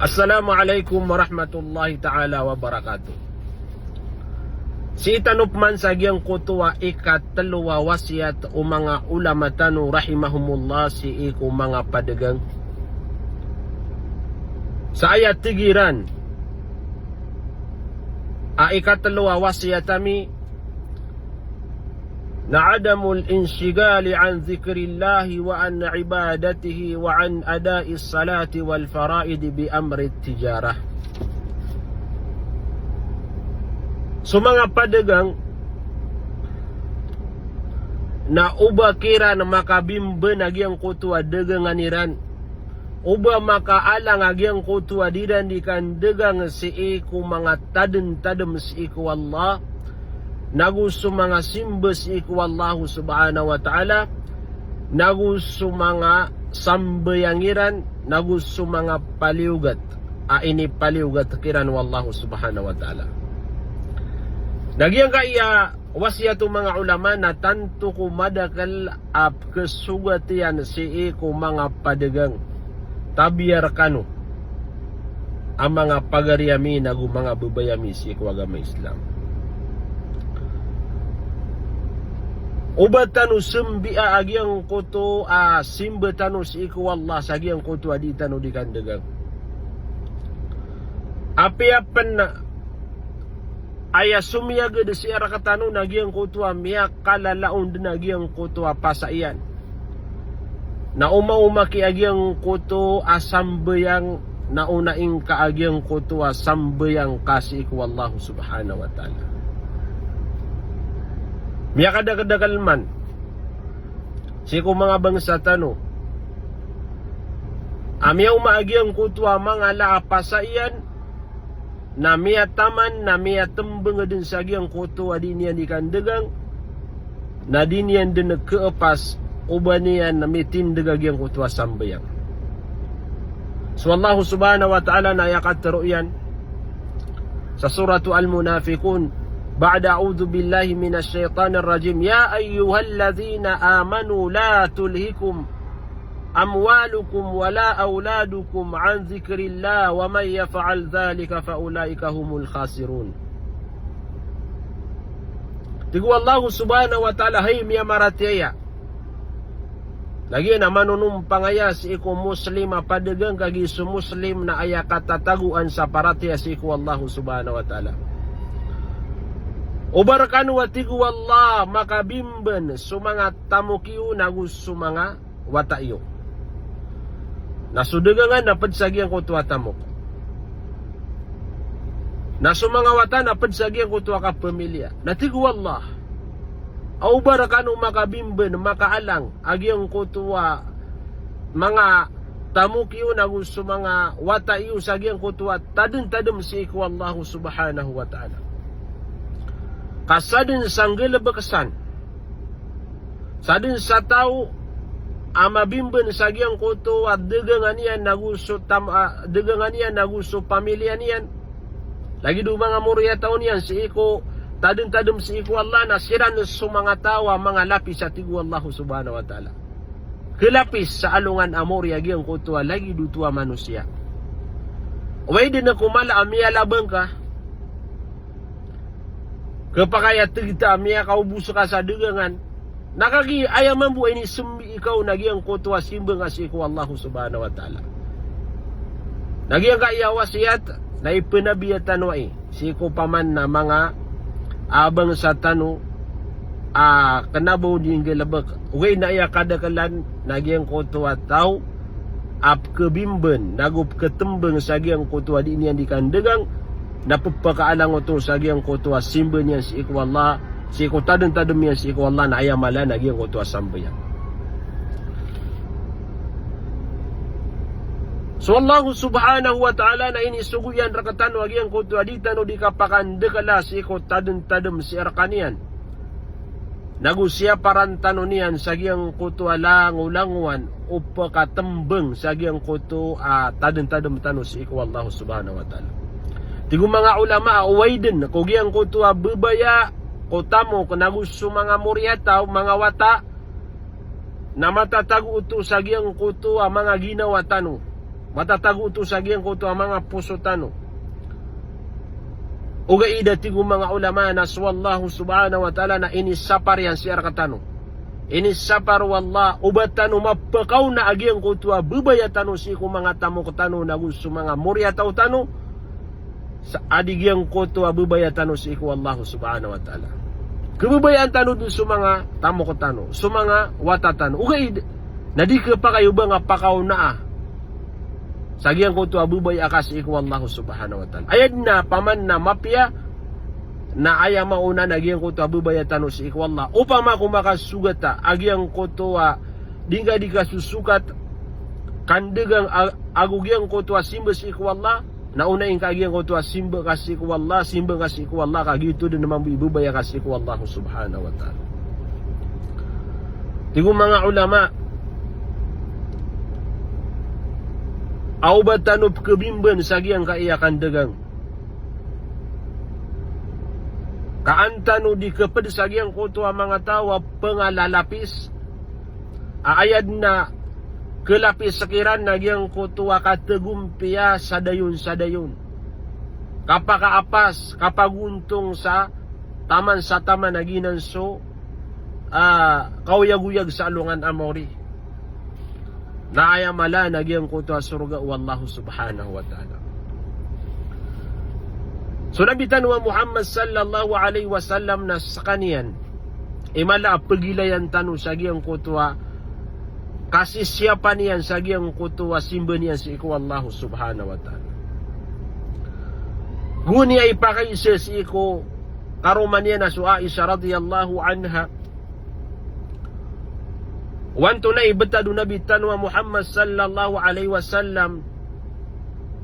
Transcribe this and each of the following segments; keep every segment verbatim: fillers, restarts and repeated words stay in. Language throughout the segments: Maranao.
Assalamu alaikum warahmatullahi ta'ala wabarakatuh. Sii tano pman sa giyangkoto a ikatlo a wasiyat o manga ulama tano rahimahumullah sii ko manga padagang. Sa aya tig iran a ikatlo a wasiyat ami na adamul inshigali an dhikrillahi wa an ibadatihi wa an ada'is salati wal faraidi bi amrit tijarah. So manga padagang na oba kiran makabimban a giyangkoto a dagangan iran, oba makaalang a giyangkoto a di iran di kandagang sii ko manga tadntadm sii ko Allah, nago so manga simba sii ko Allah subhanahu wa ta'ala, nago so manga sambayang iran, nago so manga paliyogat a inipaliyogat kiran o Allah subhanahu wa ta'ala. Na giyangkaya wasiyat o manga ulama na tanto ko madakl a pkhasogat iyan sii ko manga padagang. Tabiya rkano a manga pagari ami nago manga babay ami sii ko agama Islam. Oba tano smbia a giyangkoto a simba tano sii ko Allah sa giyangkoto a di tano di kandagang. Apiya pn aya somiyagad sii rktano na giyangkoto a miyakalalaon dn a giyangkoto a pasa iyan. Na omaoma ki a giyangkoto a sambayang, na o na ingka a giyangkoto a sambayang ka sii ko Allah subhanahu wa ta'ala. Miyakadakldakl man sii ko manga bangsa tano a miyaoma a giyangkoto a mangala a pasa iyan, na miyataman, na miyatmbng dn sa giyangkoto a di niyan di kandagang, na di niyan dn khapas oba niyan na mitindg a giyangkoto a sambayang. So Allah subhanahu wa ta'ala na aya katharo iyan sa Suratu Al-Munafiqun, ba'da a'udhu billahi minash shaitanir rajim, "Ya ayyuhalladhina amanu la tulhikum amwalukum wala awladukum an dhikrillah wa man yaf'al dhalika fa ulaika humul khasirun." Tig o Allah subhanahu wa ta'ala, hay miyamaratiyaya, lagid a manonompang aya sii ko Muslim a padagang kagiya so Muslim na aya katatagoan sa paratiyaya sii ko Allah subhanahu wa ta'ala. Oba rkano a tig o Allah makabimban so manga tamok iyo nago so manga wata iyo. Na so dagangan na pd sa giyangkoto a tamok. Na so manga wata na pd sa giyangkoto a kapamiliya. Na tig o Allah a oba rkano makabimban, makaalang a giyangkoto a manga tamok iyo nago so manga wata iyo sa giyangkoto a tadntadm sii ko Allah subhanahu wa ta'ala, ka sadn sa nggalbk san, sadn sa taw a mabimban sa giyangkoto a dagangan iyan nago so tam-, a, dagangan iyan nago so pamiliya niyan, lagid o manga moriyataw niyan sii ko tadntadm sii ko Allah, na siran so manga taw a manga lapis a tig o Allah subhanahu wa ta'ala. Khalapis sa alongan a mori a giyangkoto a lagid oto a manosiya. Oway dn ko mala a miyalabang ka, khapakay a tig ta a miyakaobos ka sa dagangan, na kagiya aya mambo a inismbi ikaw na giyangkoto a simba nga sii ko Allah subhanahu wa ta'ala. Na giyangkaya wasiyat na ipnabiya tano ai sii ko paman a manga a bangsa tano a kna ba o di nggalbk. Oway na aya kadaklan na giyangkoto a taw a pkhabimban nago pkhatmbng sa giyangkoto a di niyan di kandagang, na pphakaalang oto sa giyangkoto a simba niyan sii ko Allah, sii ko tadntadm iyan sii ko Allah, na aya mala na giyangkoto a sambayang. So Allah subhanahu wa ta'ala na inisogo iyan rktano a giyangkoto a di tano di kapakandakla sii ko tadntadm sii rkaniyan nago siyaparan tano niyan sa giyangkoto a langolangowan o pkhatmbng sa giyangkoto a tadntadm tano sii ko Allah subhanahu wa ta'ala. Tig o manga ulama a oway dn ko giyangkoto a babaya ko tamok nago so manga moriyataw, manga wata, na matatago oto sa giyangkoto a manga ginawa tano. Matatago oto sa giyangkoto a manga poso tano. Ogaid a tig o manga ulama na so Allah subhanahu wa ta'ala na inisapar iyan sii rktano. Inisapar o Allah o ba tano mapakaona a giyangkoto a babaya tano sii ko manga tamok tano nago so manga moriyataw tano. Sa a di giyangkoto a babaya tano sii ko Allah subhanahu wa ta'ala. Kababayaan tano dn so manga tamok tano, so manga wata tano. Ogaid na di khapakay o ba nga pakaonaa sa giyangkoto a babaya ka sii ko Allah subhanahu wa ta'ala. Aya dn a paman na mapiya na aya maona na giyangkoto a babaya tano sii ko Allah. Opama ko makasogata a giyangkoto a di nga di kasosokat, kandagang a-, ago giyangkoto a simba sii ko Allah, na onai ngka a giyangkoto a simba ka sii ko Allah, simba ka sii ko Allah, ka giyoto dn mambo i babaya ka sii ko Allah subhanahu wa ta'ala. Tig o manga ulama, a o ba tano pkhabimban sa giyangkaya kandagang, ka an tano di khapd sa giyangkoto a manga taw a pngalalapis, a aya dn a khalapis kiran na giyangkoto a katagompiya sa dayon sa dayon. Kapakaapas, kapagontong sa taman sa taman a giyanan so, ah, kaoyagoyag sa alongan a maori. Na aya mala na giyangkoto a sorga o Allah subhanahu wa ta'ala. So Nabi tano a Muhammad sallallahu alaihi wasallam na skaniyan i mala a pgilayan tano sa giyangkoto a kasisiyapa niyan sa giyangkoto a simba niyan sii ko Allah subhanahu wa ta'ala. Gowani a ipakaisa sii ko karoma niyan a so Aisha radhiyallahu anha. O antonaa i btad o Nabi tano a Muhammad sallallahu alaihi wasallam,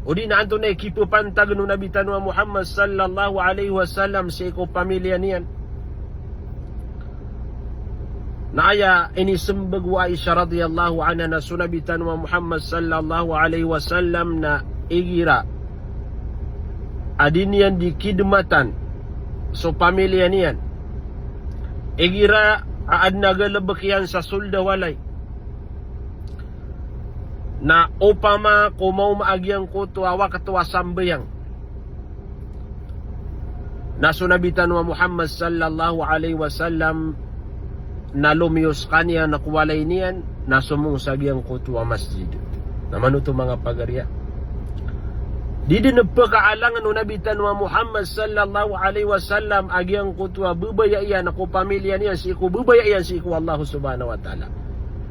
odi na antonaa i kipapantagn o Nabi tano a Muhammad sallallahu alaihi wasallam sii ko pamilya niyan. Na aya inismbag o Aisha radhiyallahu anha na so Nabi tano a Muhammad sallallahu alaihi wasallam na igira a di niyan di kidmatan so pamilya niyan. Igira a adn a galbk iyan sa sold a walay, na opama ko maoma a giyangkoto a wakto a sambayang, na so Nabi tano a Muhammad sallallahu alaihi wasallam na lomiyo skaniyan ko walay niyan, na somong sa giyangkoto a masjid. Na mano oto manga pagariya? Di dn pkaalangn o Nabi tano a Muhammad sallallahu alaihi wasallam a giyangkoto a babaya iyan ko pamilya niyan sii ko babaya iyan sii ko Allah subhanahu wa ta'ala.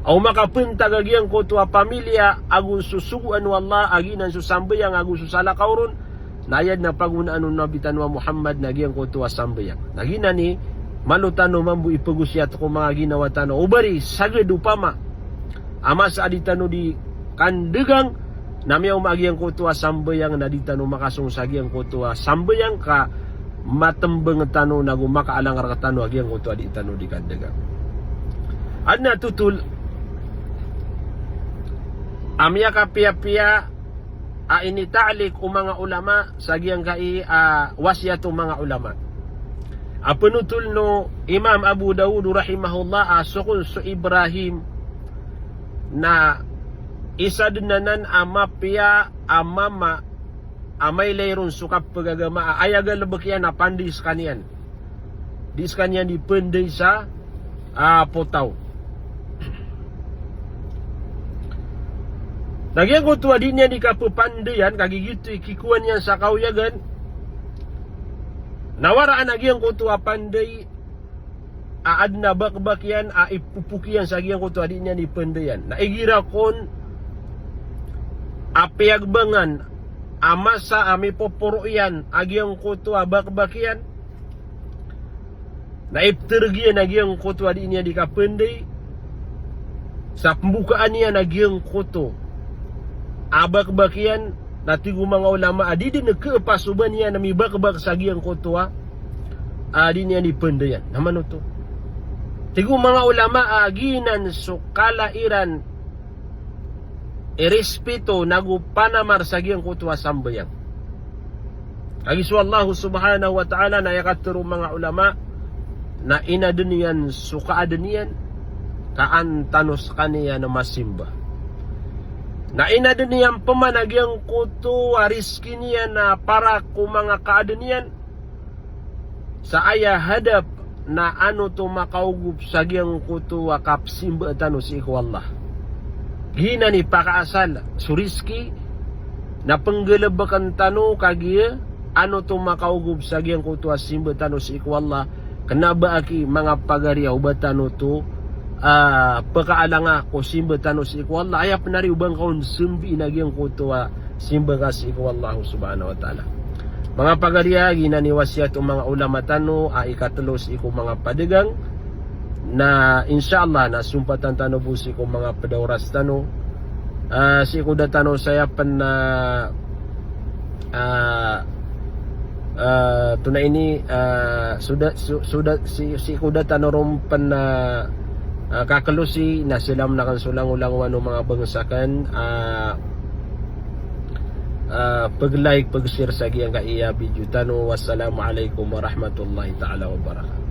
Aw makapntag a giyangkoto a pamilya ago sosogoan o Allah a giyanan so sambayang ago so salakaw ron, na aya dn a pagonaan o Nabi tano a Muhammad na giyangkoto a sambayang. Na giyanan i malo tano mambo ipagosiyat ko manga ginawa tano. O bari sagad opama a masa a di tano di kandagang, na miyaoma a giyangkoto a sambayang na di tano makasong sa giyangkoto a sambayang ka matmbang tano nago makaalang rktano a giyangkoto a di tano di kandagang. Adn a totol a miyakapiyapiya a inita'liq o manga ulama sa giyangkai a wasiyat o manga ulama. A pnotol o Imam Abu Dawud rahimahullah a so kon so Ibrahim na isa dn anan a mapiya a mama a mailay ron so kapagagama a aya galbk iyan a panday skaniyan. Di skaniyan di panday sa, ah, potaw. Na giyangkoto a di niyan di kapapandayan, kagiya giyoto i kikowa niyan sa kaoyagan. Na waraan a giyangkoto a panday a adn a bakbak iyan a ipopok iyan sa giyangkoto a di niyan di pandayan. Na igira kon a piyagbangan a masa a mipoporo iyan a giyangkoto a bakbak iyan, na iptrg iyan a giyangkoto a di niyan di kapanday sa pmbokaan iyan a giyangkoto a bakbak iyan. Na tig o manga ulama a di dn khapasoban iyan a mibakbak sa giyangkoto a, a di niyan di pandayan. Na mano oto? Tig o manga ulama a giyanan so kala iran i respeto nago panamar sa giyangkoto a sambayang. Kagiya so Allah subhanahu wa ta'ala na aya katharo o manga ulama na inadn iyan so kaadn iyan, ka an tano skaniyan masimba. Na inadn iyan pman a giyangkoto a rizki niyan na para ko manga kaadn iyan sa aya hadap na ano oto makaogop sa giyangkoto a kapsimba tano sii ko Allah. Giyanan i pakaasal so rizki na pnggalbkn tano kagiya ano oto makaogop sa giyangkoto a simba tano sii ko Allah. Kna ba aki manga pagari a o ba tano oto, ah, pkaalanga ko simba tano sii ko Allah, aya pn ari o ba ngka on smbii a giyangkoto a simba ngka sii ko Allah subhanahu wa ta'ala. Manga pagari a, giyanan i wasiyat o manga ulama tano a ikatlo sii ko manga padagang, na insha Allah na sompatan tano bo sii ko manga pd a oras tano. Ah, sii ko da tano saya pn, ah, ah, ah, tonaa ini, ah, so da, so, so da, sii, sii ko da tano ron pn, ah, ah, kaklosi, na salam akn so langolangowan o manga bangsa akn, ah, ah, pg-like, pg-share sa giyangkaya video tano. Wassalamu alaikum warahmatullahi ta'ala wabarakatuh.